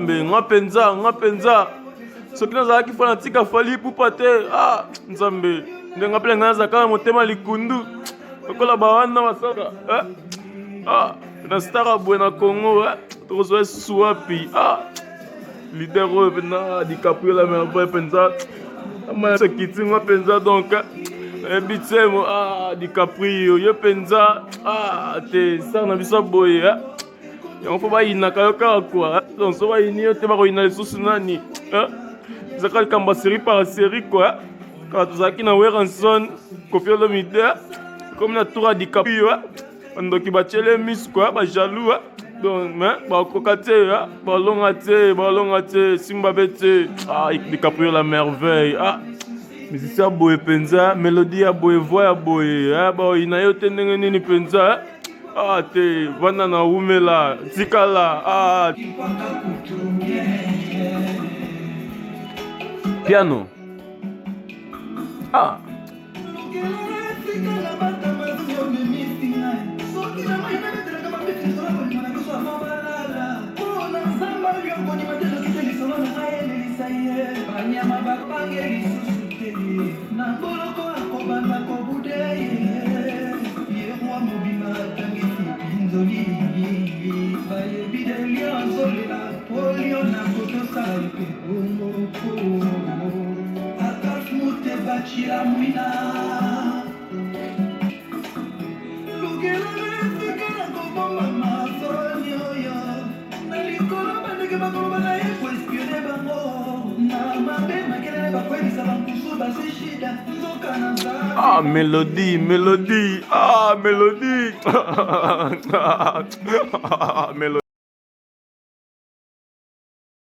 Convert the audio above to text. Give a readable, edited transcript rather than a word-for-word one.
Nzambe nga mpenza nga mpenza soki nazalaki fo natika Fally Ipupa te ah Nzambe nde nga mpe nga nazalaka na motema likundu lokola bawana basaka eh? ah na star ya boye na Congo eh? tokozwa lisusu wapi ah leader oyo mpenza DiCaprio la merveille mpenza sekiti nga mpenza donc nayebi te ah DiCaprio ye mpenza ah te star na biso boye eh? Yango fo bayinaka yo kaka kua donc so bayini yo te bakoyina lisusu nani? Ezaka likambo ya série par série kua. Kaka tozalaki na Werrason, Koffi Olomide, komi na tour ya DiCaprio, bandoki batiele misu kua, bajaloux donc mais bakoka te, balonga te, balonga te, simba be te. Ah, DiCaprio la merveille. Ah, musicien ya boye mpenza, mélodie ya boye, voix ya boye, baoyina yo te ndenge nini mpenza. Ah te, vanda na wumela, tikala. Ah. Piano. Ah. Ah, mélodie, mélodie, ah, mélodie. Mélodie.